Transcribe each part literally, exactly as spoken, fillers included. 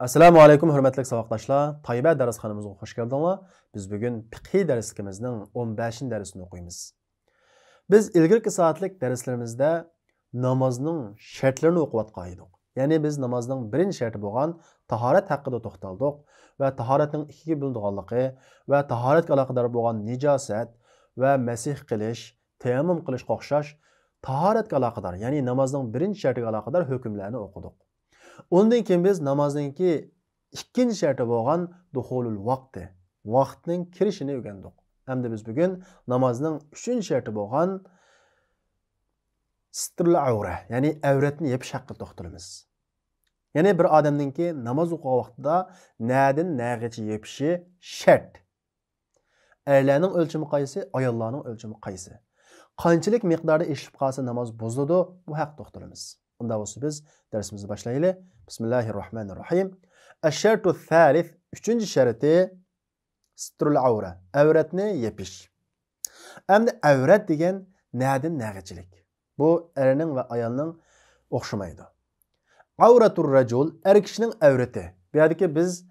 ئەسسالامۇ ئەلەيكۇم، ھۆرمەتلىك ساۋاقداشلار. تايبە دەرسخانىمىزغا خوش كەلدىڭلار. بىز بۈگۈن پىقھىي دەرسلىكىمىزنىڭ ئون بەشىنچى دەرسىنى ئوقۇيمىز. بىز ئىلگىرىكى سائەتلىك دەرسلىرىمىزدە نامازنىڭ شەرتلىرىنى ئوقۇۋاتقان ئىدۇق. يەنى بىز نامازنىڭ بىرىنچى شەرتى بولغان تاھارەت ھەققىدە توختالدۇق ۋە تاھارەتنىڭ ئىككىگە بۆلۈنىدىغانلىقى ۋە تاھارەتكە ئالاقىدار بولغان نىجاسەت ۋە مەسىھ قىلىش، تەيەممۇم قىلىشقا ئوخشاش تاھارەتكە ئالاقىدار، يەنى نامازنىڭ بىرىنچى شەرتىگە ئالاقىدار ھۆكۈملەرنى ئوقۇدۇق. ئۇندىن كېيىن بىز نامازنىڭكى ئىككىنچى شەرتى بولغان دۇخۇلۇل ۋاقتى، ۋاقىتنىڭ كىرىشىنى ئۆگەندۇق. ئەمدى بىز بۈگۈن نامازنىڭ ئۈچىنچى شەرتى بولغان سترۇل ئەۋرە، يەنى ئەۋرەتنى يېپىش ھەققىدە توختىلىمىز. يەنى بىر ئادەمنىڭكى ناماز ئوقۇغان ۋاقتىدا نەدىن نەگىچە يېپىشى شەرت. ئەرلەرنىڭ ئۆلچىمى قايسى، ئاياللارنىڭ ئۆلچىمى قايسى؟ قانچىلىك مىقداردا ئېشىپ قالسا ناماز بۇزۇلىدۇ؟ بۇ ھەقتە توختىلىمىز. ئۇنداق بولسا بىز دەرسىمىزنى باشلايلى. بىسمىللاھىر راھمانىر راھىم. ئەششەرتۇ سالىس، ئۈچىنچى شەرتى، سترۇل ئەۋرە، ئەۋرەتنى يېپىش. ئەمدى ئەۋرەت دېگەن نەدىن نەگىچىلىك؟ بۇ ئەرنىڭ ۋە ئايالنىڭ ئوخشىمايدۇ. ئەۋرەتۇر رەجۇل، ئەر كىشىنىڭ ئەۋرىتى. بۇ يەردىكى بىز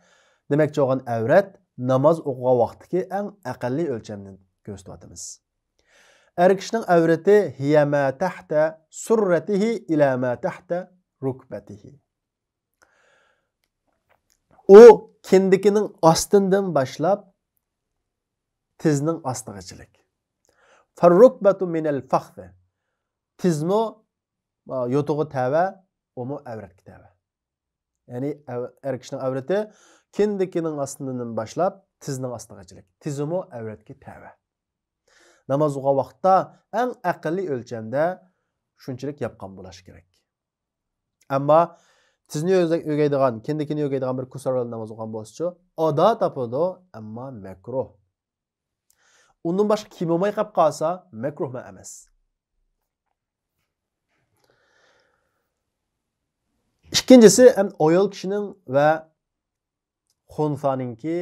دېمەكچى بولغان ئەۋرەت ناماز ئوقۇغان ۋاقتىكى ئەڭ ئەقەللىي ئۆلچەمنى كۆرسىتىۋاتىمىز. ئەر كىشىنىڭ ئەۋرىتى، ھىيە ما تەھتە سۇررەتىھى ئىلە ما تەھتە رۇكبەتىھى. ئۇ كىندىكىنىڭ ئاستىندىن باشلاپ تىزنىڭ ئاستىغىچىلىك. فەررۇكبەتۇ مىنەل فەخزى. تىزمۇ، ئا، يوتىغا تەۋە، ئۇمۇ ئەۋرەتكە تەۋە. يەنى ئەر كىشىنىڭ ئەۋرىتى كىندىكىنىڭ ئاستىدىن باشلاپ تىزنىڭ ئاستىغىچىلىك. تىزىمۇ ئەۋرەتكە تەۋە. ناماز ئوقۇغان ۋاقىتتا ئەڭ ئەقەللىي ئۆلچەمدە شۇنچىلىك ياپقان بولۇش كېرەك. ئەمما تىزنى يۆگەيدىغان، كىندىكىنى يۆگەيدىغان بىر كۇسار ئايال ناماز ئوقۇغان بولسىچۇ، ئادا تاپىدۇ، ئەمما مەكرۇھ. ئۇندىن باشقا كىيىم بولماي قېلىپ قالسا، مەكرۇھمۇ ئەمەس. ئىككىنچىسى، ئەم، ئايال كىشىنىڭ ۋە خۇنسانىڭكى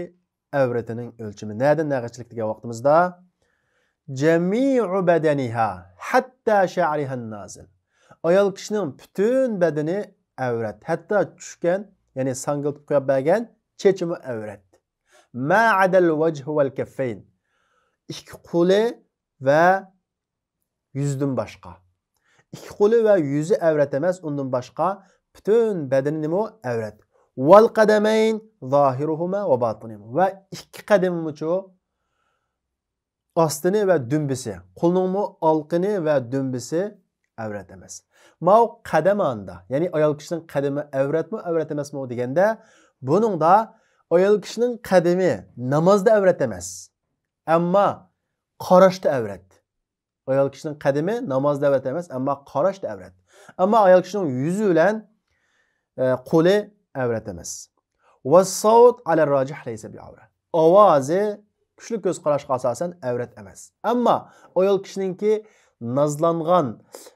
ئەۋرىتىنىڭ ئۆلچىمى. نەدىن نەگىچىلىك دېگەن ۋاقتىمىزدا، جەمىئۇ بەدەنىھا ھەتتا شەئرىھەن نازىل. ئايال كىشىنىڭ پۈتۈن بەدىنى ئەۋرەت، ھەتتا چۈشكەن، يەنى ساڭگىلىتىپ قويۇپ بەرگەن چېچىمۇ ئەۋرەت. ما ئەدەل ۋەجھى ۋەل كەففەين. ئىككى قولى ۋە يۈزدىن باشقا. ئىككى قولى ۋە يۈزى ئەۋرەت ئەمەس، ئۇندىن باشقا پۈتۈن بەدىنىمۇ ئەۋرەت. ۋەل قەدەمەين زاھىرۇھۇما ۋە باتىنىھۇما. ۋە ئىككى قەدىمىمۇچۇ، ئاستىنى ۋە دۈمبىسى، قولنىڭمۇ ئالقىنى ۋە دۈمبىسى ئەۋرەت ئەمەس. ماۋۇ قەدەم ئاندا، يەنى ئايال كىشىنىڭ قەدىمى ئەۋرەتمۇ، ئەۋرەت ئەمەسمۇ دېگەندە، بۇنىڭدا ئايال كىشىنىڭ قەدىمى نامازدا ئەۋرەت ئەمەس، ئەمما قاراشتا ئەۋرەت. ئايال كىشىنىڭ قەدىمى نامازدا ئەۋرەت ئەمەس، ئەمما قاراشتا ئەۋرەت. ئەمما ئايال كىشىنىڭ يۈزى بىلەن، ئە، قولى ئەۋرەت ئەمەس. ۋەسسەۋت ئەلەر راجىھ لەيسە بىئەۋرە. ئاۋازى كۈچلۈك كۆز قاراشقا ئاساسەن ئەۋرەت ئەمەس. ئەمما ئايال كىشىنىڭكى نازلانغان،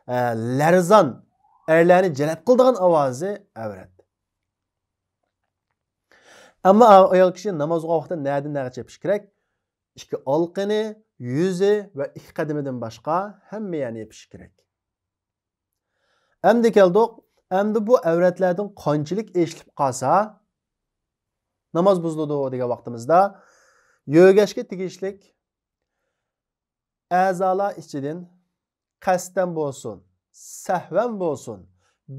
ئە، لەرزان، ئەرلەرنى جەلپ قىلىدىغان ئاۋازى ئەۋرەت. ئەمما ئايال كىشى ناماز ئوقۇغان ۋاقىتتا نەدىن نەگىچە يېپىشى كېرەك؟ ئىككى ئالقىنى، يۈزى ۋە ئىككى قەدىمىدىن باشقا ھەممە يەرنى يېپىشى كېرەك. ئەمدى كەلدۇق، ئەمدى بۇ ئەۋرەتلەردىن قانچىلىك ئېشىلىپ قالسا ناماز بۇزۇلىدۇ دېگەن ۋاقتىمىزدا، يۆگەشكە تېگىشلىك ئەزالار ئىچىدىن قەستەن بولسۇن، سەھۋەن بولسۇن،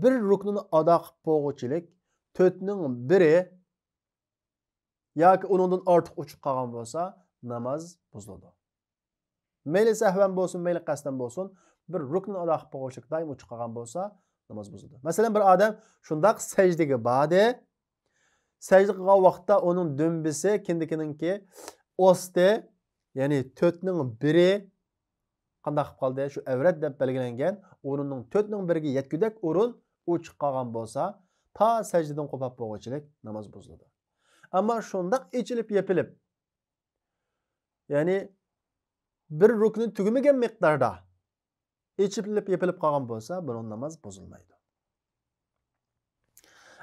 بىر رۇكنىنى ئادا قىلىپ بولغۇچىلىك تۆتنىڭ بىرى ياكى ئۇنىڭدىن ئارتۇق ئۇچۇپ قالغان بولسا، ناماز بۇزۇلىدۇ. مەيلى سەھۋەن بولسۇن، مەيلى قەستەن بولسۇن، بىر رۇكنىنى ئادا قىلىپ بولغۇچىلىك دائىم ئۇچۇپ قالغان بولسا، ناماز بۇزۇلىدۇ. مەسىلەن، بىر ئادەم شۇنداق سەجدىگە باردى، سەجدە قىلغان ۋاقىتتا ئۇنىڭ دۈمبىسى، كىندىكىنىڭكى ئاستى، يەنى تۆتنىڭ بىرى قانداق قىلىپ قالدى؟ شۇ ئەۋرەت دەپ بەلگىلەنگەن ئورۇننىڭ تۆتنىڭ بىرىگە يەتكۈدەك ئورۇن ئۇچۇپ قالغان بولسا، تا سەجدىدىن قوپاپ بولغۇچىلىك ناماز بۇزۇلىدۇ. ئەمما شۇنداق ئېچىلىپ يېپىلىپ، يەنى بىر رۇكنى تۈگىمىگەن مىقداردا ئېچىلىپ يېپىلىپ قالغان بولسا، بۇنىڭ ناماز بۇزۇلمايدۇ.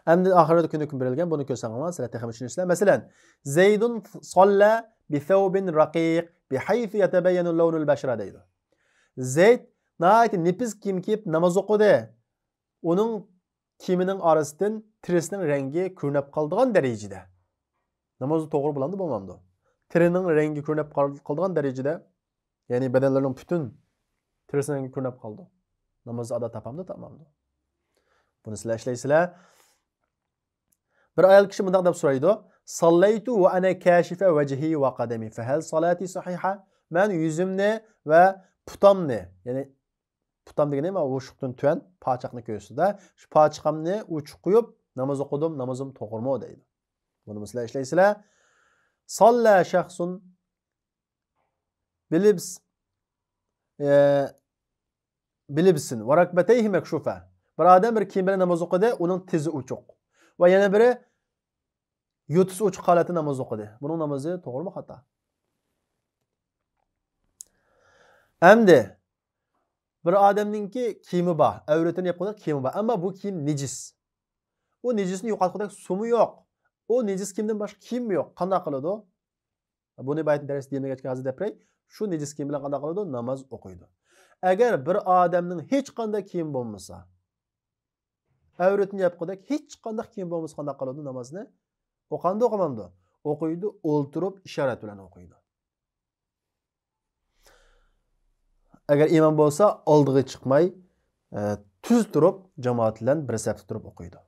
ئەمدى ئاخىرىدا كۈنى كۈن بېرىلگەن، بۇنى كۆرسەڭلار سىلەر تېخىمۇ چۈشىنىسىلەر. مەسىلەن، زەيدۇن ساللە بىسەۋبىن رەقىق بىھەيسۇ يەتەبەييەنۇ لەۋنۇل بەشرە دەيدۇ. زەيد ناھايىتى نېپىز كىيىم كىيىپ ناماز ئوقۇدى. ئۇنىڭ كىيىمىنىڭ ئارىسىدىن تېرىسىنىڭ رەڭگى كۆرۈنۈپ قالىدىغان دەرىجىدە. نامازدا توغرا بولامدۇ، بولمامدۇ؟ تېرىنىڭ رەڭگى كۆرۈنۈپ قال-، قالىدىغان دەرىجىدە، يەنى بەدەنلىرىنىڭ پۈتۈن تېرىسىنىڭ رەڭگى كۆرۈنۈپ قالىدۇ. نامازدا ئادا تاپامدۇ، تاپمامدۇ؟ بۇنى سىلەر ئىشلەيسىلەر. بىر ئايال كىشى مۇنداق دەپ سورايدۇ، «صليت وأنا كاشفة وجهي وقدمي، فهل صلاتي صحيحة؟» مەن يۈزۈمنى ۋە پۇتامنى، يەنى پۇتام دېگىنى مانا ئوشۇقتىن تۆۋەن پاچاقنى كۆرسىتىدۇ. شۇ پاچىقىمنى ئوچۇق قويۇپ ناماز ئوقۇدۇم، نامىزىم توغرىمۇ دەيدۇ. بۇنىمۇ سىلەر ئىشلەيسىلەر. صلى شخص بلبس، ئە، بلبس وركبتيه مكشوفة. بىر ئادەم بىر كىيىم بىلەن ناماز ئوقۇدى، ئۇنىڭ تىزى ئوچۇق. ۋە يەنە بىرى يوتىسى ئوچۇق ھالەتتە ناماز ئوقۇدى. بۇنىڭ نامىزى توغرىمۇ خاتا؟ ئەمدى بىر ئادەمنىڭكى كىيىمى بار، ئەۋرىتىنى ياپقۇدەك كىيىمى بار، ئەمما بۇ كىيىم نىجىس. ئۇ نىجىسنى يوقاتقۇدەك سۇمۇ يوق. ئۇ نىجىس كىيىمدىن باشقا كىيىممۇ يوق. قانداق قىلىدۇ؟ بۇنى بايىتىن دەرس دېمىگەچكە ھازىر دەپ بېرەي. شۇ نىجىس كىيىم بىلەن قانداق قىلىدۇ؟ ناماز ئوقۇيدۇ. ئەگەر بىر ئادەمنىڭ ھېچقانداق كىيىمى بولمىسا، ئەۋرىتىنى ياپقۇدەك ھېچقانداق كىيىم بولمىسا قانداق قىلىدۇ نامازنى؟ ئوقامدۇ، ئوقۇمامدۇ؟ ئوقۇيدۇ، ئولتۇرۇپ ئىشارەت بىلەن ئوقۇيدۇ. ئەگەر ئىمام بولسا ئالدىغا چىقماي، ئە، تۈز تۇرۇپ جامائەت بىلەن بىر سەپتە تۇرۇپ ئوقۇيدۇ.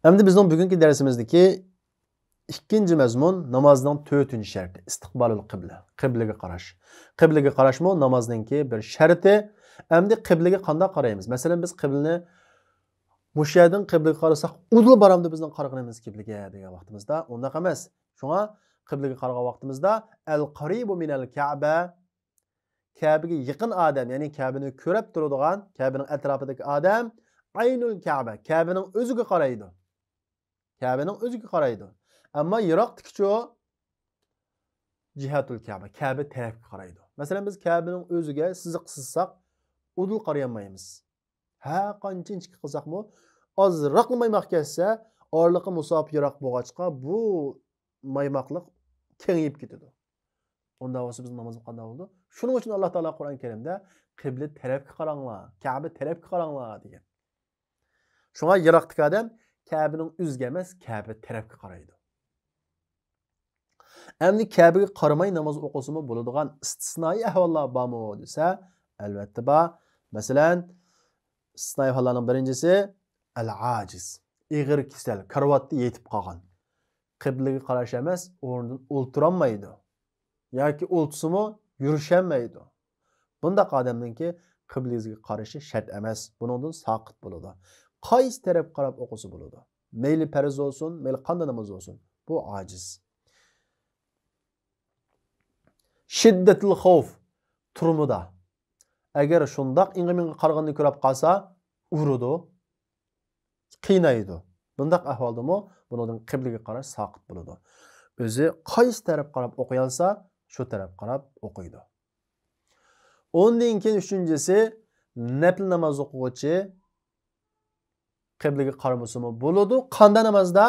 ئەمدى بىزنىڭ بۈگۈنكى دەرسىمىزدىكى ئىككىنچى مەزمۇن، نامازنىڭ تۆتىنچى شەرتى، ئىستىقبالۇل قىبلە، قىبلىگە قاراش. قىبلىگە قاراشمۇ نامازنىڭكى بىر شەرتى. ئەمدى قىبلىگە قانداق قارايمىز؟ مەسىلەن، بىز قىبلىنى مۇشۇ يەردىن قىبلىگە قارىساق، ئۇدۇل بارامدۇ بىزنىڭ قارىغىنىمىز قىبلىگە دېگەن ۋاقتىمىزدا؟ ئۇنداق ئەمەس. شۇڭا قىبلىگە قارىغان ۋاقتىمىزدا، ئەل قەرىبۇ مىنەل كەبە، كەبىگە يېقىن ئادەم، يەنى كەبىنى كۆرۈپ تۇرىدىغان، كەبىنىڭ ئەتراپىدىكى ئادەم، ئەينۇل كەبە، كەبىنىڭ ئۆزىگە قارايدۇ. كەبىنىڭ ئۆزىگە قارايدۇ. ئەمما يىراقتىكىچۇ؟ جىھەتۇل كەبە، كەبە تەرەپكە قارايدۇ. مەسىلەن، بىز كەبىنىڭ ئۆزىگە سىزىق سىزساق، ئۇدۇل قارىيالمايمىز. ھە قانچە ئىنچىكە قىلساقمۇ، ئازراقلا مايماق كەتسە، ئارىلىقى مۇساپە يىراق بولغاچقا، بۇ مايماقلىق كېڭىيىپ كېتىدۇ. ئۇنداق بولسا بىزنىڭ نامازىمىز قانداق بولىدۇ؟ شۇنىڭ ئۈچۈن ئاللا تائالا قۇرئان كەرىمدە، «قىبلە تەرەپكە قاراڭلار، كەبە تەرەپكە قاراڭلار» دېگەن. شۇڭا يىراقتىكى ئادەم كەبىنىڭ ئۆزىگە ئەمەس، كەبە تەرەپكە قارايدۇ. ئەمدى كەبىگە قارىماي ناماز ئوقۇسىمۇ بولىدىغان ئىستىسنائىي ئەھۋاللار بارمۇ دېسە، ئەلۋەتتە بار. مەسىلەن، ئىستىسنائىي ئەھۋاللارنىڭ بىرىنچىسى، ئەل ئاجىز، ئېغىر كېسەل، كارىۋاتتا يېتىپ قالغان. قىبلىگە قاراش ئەمەس، ئورنىدىن ئولتۇرالمايدۇ. ياكى ئولتۇرسىمۇ يۈرۈشەلمەيدۇ. بۇنداق ئادەمنىڭكى قىبلىگە قارىشى شەرت ئەمەس. بۇنىڭدىن ساقىت بولىدۇ. قايسى تەرەپكە قاراپ ئوقۇسا بولىدۇ. مەيلى پەرز بولسۇن، مەيلى قانداق ناماز بولسۇن. بۇ ئاجىز. شىددەتۇل خوف، تۈرمىدە. ئەگەر شۇنداق ئىڭغا-مىڭغا قارىغىنىنى كۆرۈپ قالسا، ئۇرىدۇ، قىينايدۇ. بۇنداق ئەھۋالدىمۇ بۇنىڭدىن قىبلىگە قاراش ساقىت بولىدۇ. ئۆزى قايسى تەرەپ قاراپ ئوقۇيالسا، شۇ تەرەپ قاراپ ئوقۇيدۇ. ئۇندىن كېيىن ئۈچىنچىسى، نەپىل ناماز ئوقۇغۇچى قىبلىگە قارىمىسىمۇ بولىدۇ. قانداق نامازدا؟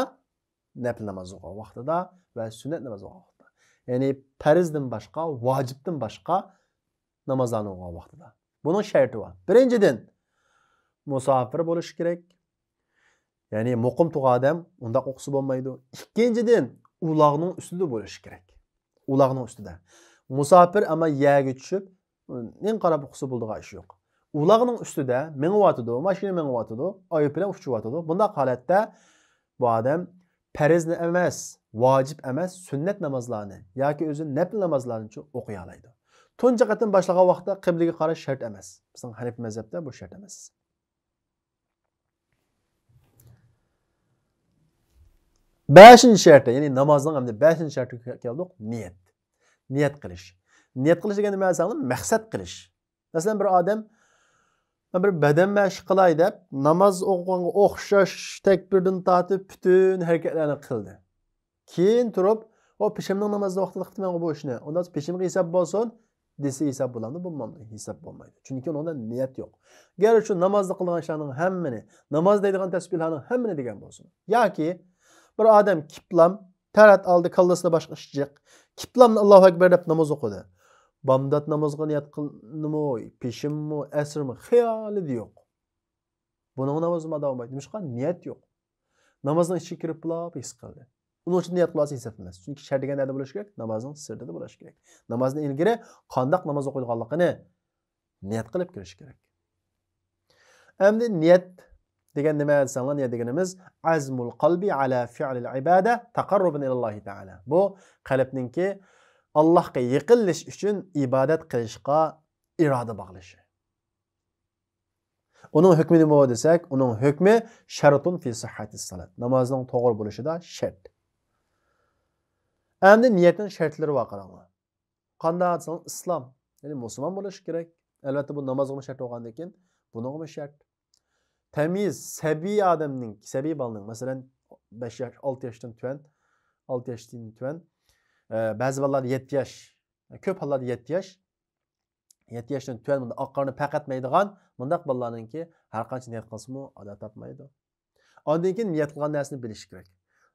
نەپىل ناماز ئوقۇغان ۋاقتىدا ۋە سۈننەت ناماز ئوقۇغان ۋاقتىدا. يەنى پەرزدىن باشقا، ۋاجىپتىن باشقا نامازلارنى ئوقۇغان ۋاقتىدا. بۇنىڭ شەرتى بار. بىرىنچىدىن، مۇساپىر بولۇشى كېرەك. يەنى مۇقىم تۇرغان ئادەم ئۇنداق ئوقۇسا بولمايدۇ. ئىككىنچىدىن، ئۇلاغنىڭ ئۈستىدە بولۇشى كېرەك. ئۇلاغنىڭ ئۈستىدە. مۇساپىر ئەمما يەرگە چۈشۈپ، نېمە قاراپ ئوقۇسا بولىدىغان ئىش يوق. ئۇلاغنىڭ ئۈستىدە مېڭىۋاتىدۇ، ماشىنا مېڭىۋاتىدۇ، ئايروپىلان ئۇچۇۋاتىدۇ. بۇنداق ھالەتتە بۇ ئادەم پەرزنى ئەمەس، ۋاجىپ ئەمەس، سۈننەت نامازلارنى ياكى ئۆزى نەپىل نامازلارنىچۇ ئوقۇيالايدۇ. تۇنجى قېتىم باشلىغان ۋاقىتتا قىبلىگە قاراش شەرت ئەمەس. بىزنىڭ ھەنىپىي مەزھەپتە بۇ شەرت ئەمەس. بەشىنچى شەرتى، يەنى نامازنىڭ ئەمدى بەشىنچى شەرتىگە كەلدۇق، نىيەت. نىيەت قىلىش. نىيەت قىلىش دېگەندە نېمە دېسەڭلار، مەقسەت قىلىش. مەسىلەن، بىر ئادەم، مەن بىر بەدەن مەشىق قىلاي دەپ، ناماز ئوقۇغانغا ئوخشاش تەكبىردىن تارتىپ پۈتۈن ھەرىكەتلەرنى قىلدى. كېيىن تۇرۇپ، ئۇ پېشەمنىڭ نامازى ۋاقتىدا قىپتىمەنغۇ بۇ ئىشنى. ئۇنداق پېشەمگە ھېساب بولسۇن دېسە، ھېساب بولامدۇ؟ بولمامدۇ؟ ھېساب بولمايدۇ. چۈنكى ئۇنىڭدا نىيەت يوق. گەر شۇ نامازدا قىلىدىغان ئىشلارنىڭ ھەممىنى، ناماز دەيدىغان تەسبىھلارنىڭ ھەممىنى دېگەن بولسۇن. ياكى بىر ئادەم كىپلام، تەرەت ئالدى، كاللىسىدا باشقا ئىش جىق. كىپلامنى ئاللاھۇ ئەكبەر دەپ ناماز ئوقۇدى. بامدات نامازغا نىيەت قىلدىمۇ، پېشىنمۇ، ئەسىرمۇ، خىيالىدا يوق. بۇنىڭ نامازى ئادا بولمايدۇ. نېمىشقا؟ نىيەت يوق. نامازنىڭ ئىچىگە كىرىپلا ھېس قىلدى. ئۇنىڭ ئۈچۈن نىيەت قىلىۋالسا ھېسابلىنماس. چۈنكى شەرت دېگەن نەدە بولۇشى كېرەك؟ نامازنىڭ سىرتىدا بولۇشى كېرەك. نامازدىن ئىلگىرى قانداق ناماز ئوقۇيدىغانلىقىنى نىيەت قىلىپ كىرىش كېرەك. ئەمدى نىيەت دېگەن نېمە دېسەڭلار، نىيەت دېگىنىمىز ئەزمۇل قەلبى ئەلا فىئلىل ئىبادە تەقەررۇبەن ئىلاللاھى تەئالا. بۇ قەلبنىڭكى ئاللاھقا يېقىنلىشىش ئۈچۈن ئىبادەت قىلىشقا ئىرادە باغلىشى. ئۇنىڭ ھۆكمى نېمە دېسەك، ئۇنىڭ ھۆكمى شەرتۇن فى سىھھەتىس سالات. نامازنىڭ توغرا بولۇشىدا شەرت. ئەمدى نىيەتنىڭ شەرتلىرى بار، قاراڭلار. قانداق دېسەڭ، ئىسلام، يەنى مۇسۇلمان بولۇش كېرەك. ئەلۋەتتە، بۇ نامازغىمۇ شەرت بولغاندىن كېيىن، بۇنىڭغىمۇ شەرت. تەميىز، سەبىي ئادەمنىڭ، سەبىي بالىنىڭ، مەسىلەن، بەش ياش، ئالتە ياشتىن تۆۋەن، ئالتە ياشتىن تۆۋەن، ئە، بەزى بالىلاردا يەتتە ياش، كۆپ ھاللاردا يەتتە ياش، يەتتە ياشتىن تۆۋەن بۇنداق ئاق قارنى پەقەت مەيدىغان مۇنداق بالىلارنىڭكى ھەر قانچە نىيەت قىلسىمۇ ئادا تاپمايدۇ. ئاندىن كېيىن نىيەت قىلغان نەرسىنى بىلىش كېرەك.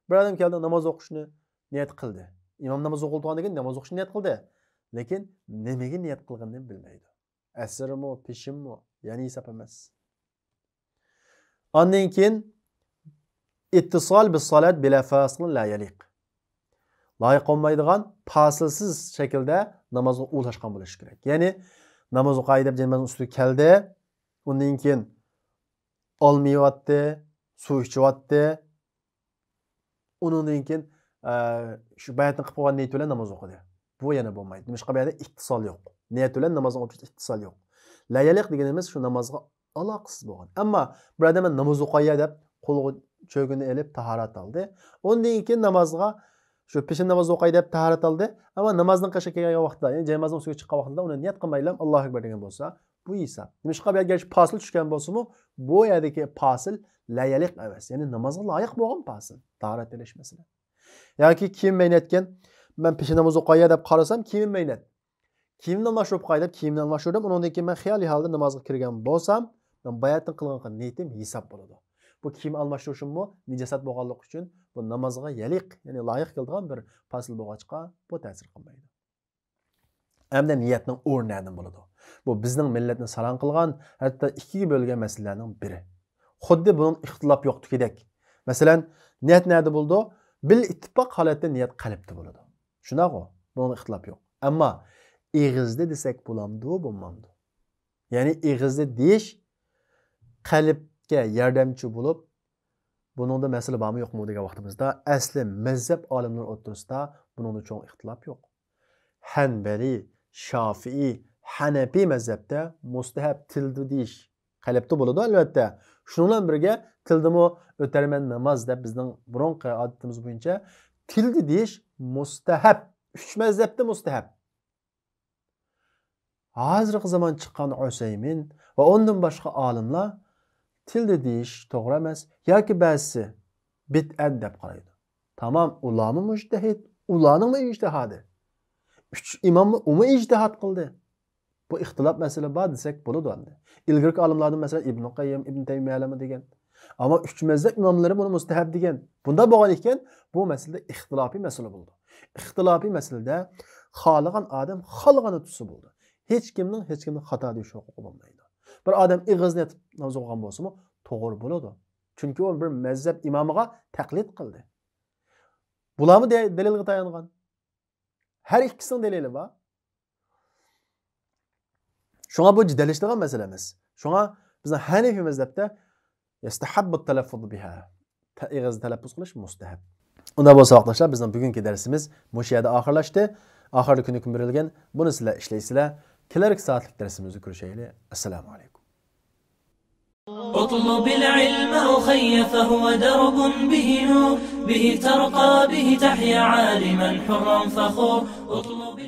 بىر ئادەم كەلدى، ناماز ئوقۇشنى نىيەت قىلدى. ئىمام ناماز ئوقۇلۇپ تۇرغاندىن كېيىن ناماز ئوقۇشنى نىيەت قىلدى. لېكىن نېمىگە نىيەت قىلغىنىنى بىلمەيدۇ. ئەسىرمۇ، پېشىنمۇ، يەنە ھېساب ئەمەس. ئاندىن كېيىن ئىتتىسال بىسسالات بىلا فاسىلىن لا يەلىق. لايىق بولمايدىغان پاسىلسىز شەكىلدە نامازغا ئۇلاشقان بولۇشى كېرەك. يەنى ناماز ئوقۇي دەپ جەنابىمىزنىڭ ئۈستىگە كەلدى. ئۇندىن كېيىن ئالما يەۋاتتى، سۇ ئىچىۋاتتى. ئۇنىڭدىن كېيىن، ئە، شۇ باياتىن قىلىپ قويغان نىيىتى بىلەن ناماز ئوقۇدى. بۇ يەنە بولمايدۇ. نېمىشقا؟ بۇ يەردە ئىتتىسال يوق. نىيەت بىلەن نامازنىڭ ئوتتۇرىسىدا ئىتتىسال يوق. لا يەلىق دېگىنىمىز شۇ نامازغا ئالاقىسىز بولغان. ئەمما بىر ئادەم، مەن ناماز ئوقۇيا دەپ، قولىغا چۆگىنى ئېلىپ، تاھارەت ئالدى. ئۇندىن كېيىن نامازغا، شۇ پېشىن ناماز ئوقۇي دەپ تاھارەت ئالدى. ئەمما نامازنىڭ قېشىغا كەلگەن ۋاقىتتا، يەنى جەنابىمىزنىڭ ئۈستىگە چىققان ۋاقتىدا ئۇنى نىيەت قىلمايلا، ئاللاھۇ ئەكبەر دېگەن بولسا، بۇ ھېساب. نېمىشقا؟ بۇ يەرگە پاسىل چۈشكەن بولسىمۇ، بۇ يەردىكى پاسىل لا يەلىق ئەمەس. يەنى نامازغا لايىق بولغان پاسىل. تاھارەت ئېلىش مەسىلەن. ياكى كىيىم مەينەتكەن، مەن پېشىن ناماز ئوقۇيا دەپ قارىسام، كىيىم مەينەت. كىيىمنى ئالماشتۇرۇپ قوياي دەپ كىيىمنى ئالماشتۇردۇم. ئۇنىڭدىن كېيىن مەن خىيالىي ھالدا نامازغا كىرگەن بولسام، مەن باياتىن قىلغان نىيىتىم ھېساب بولىدۇ. بۇ كىيىم ئالماشتۇرۇشۇممۇ نىجاسەت بولغانلىقى ئۈچۈن، بۇ نامازغا يەلىق، يەنى لايىق كېلىدىغان بىر پاسىل بولغاچقا، بۇ تەسىر قىلمايدۇ. ئەمدى نىيەتنىڭ ئورنى نەدىن بولىدۇ؟ بۇ بىزنىڭ مىللەتنى ساراڭ قىلغان، ھەتتا ئىككىگە بۆلگەن مەسىلىلەرنىڭ بىرى. خۇددى بۇنىڭ ئىختىلاپ يوقتىكىدەك. مەسىلەن، نىيەت نەدە بولىدۇ؟ بىل ئىتتىپاق ھالەتتە نىيەت قەلبتە بولىدۇ. شۇنداقغۇ؟ بۇنىڭدا ئىختىلاپ يوق. ئەمما ئېغىزدا دېسەك بولامدۇ، بولمامدۇ؟ يەنى ئېغىزدا دېيىش قەلبكە ياردەمچى بولۇپ، بۇنىڭدا مەسىلە بارمۇ يوقمۇ دېگەن ۋاقتىمىزدا، ئەسلى مەزھەپ ئالىملىرى ئوتتۇرىسىدا بۇنىڭدا چوڭ ئىختىلاپ يوق. ھەنبەلى، شافىئىي، ھەنەپىي مەزھەپتە مۇستەھەب تىلدا دېيىش قەلبتە بولىدۇ، ئەلۋەتتە. شۇنىڭ بىلەن بىرگە، تىلدىمۇ ئۆتەرمەن ناماز دەپ بىزنىڭ بۇرۇنقى ئادىتىمىز بويىچە تىلدا دېيىش مۇستەھەب. ئۈچ مەزھەپتە مۇستەھەب. ھازىرقى زامان چىققان ئۇسەيمىن ۋە ئۇندىن باشقا ئالىملار تىلدا دېيىش توغرا ئەمەس ياكى بەزىسى بىدئەت دەپ قارايدۇ. تامام، ئۇلارمۇ مۇجتەھىد، ئۇلارنىڭمۇ ئىجتىھادى. ئۈچ ئىماممۇ ئۇمۇ ئىجتىھاد قىلدى. بۇ ئىختىلاپ مەسىلە بار دېسەك بولىدۇ ئەمدى. ئىلگىرىكى ئالىملاردىن، مەسىلەن، ئىبنۇ قەييىم، ئىبن تەيمىيەلەرمۇ دېگەن. ئەمما ئۈچ مەزھەپ ئىماملىرى بۇنى مۇستەھەب دېگەن. بۇنداق بولغان ئىكەن، بۇ مەسىلىدە ئىختىلاپىي مەسىلە بولىدۇ. ئىختىلاپىي مەسىلىدە خالىغان ئادەم خالىغاننى تۇتسا بولىدۇ. ھېچكىمنىڭ ھېچكىمنى خاتا دېيىش ھوقۇقى بولمايدۇ. بىر ئادەم ئېغىزنى ئېتىپ ناماز ئوقۇغان بولسىمۇ توغرا بولىدۇ. چۈنكى ئۇ بىر مەزھەپ ئىمامىغا تەقلىد قىلدى. بۇلارمۇ دە-، دەلىلگە تايانغان. ھەر ئىككىسىنىڭ دەلىلى بار. شۇڭا بۇ جېدەللىشىدىغان مەسىلە ئەمەس. شۇڭا بىزنىڭ ھەنىفىي مەزھەپتە يەستەھەببۇت تەلەففۇز بىھا. تە-، ئېغىزدا تەلەپپۇز قىلىش مۇستەھەب. ئۇنداق بولسا، ۋاقىتداشلار، بىزنىڭ بۈگۈنكى دەرسىمىز مۇشۇ يەردە ئاخىرلاشتى. ئاخىرىدا كۆنۈكمە بېرىلگەن، بۇنى سىلەر ئىشلەيسىلەر. كېلەركى سائەتلىك دەرسىمىزدە كۆرۈشەيلى. ئەسسالامۇ ئەلەيكۇم. اطلب العلم أخي فهو درب به نور، به ترقى به تحيا عالما حرا فخور. اطلب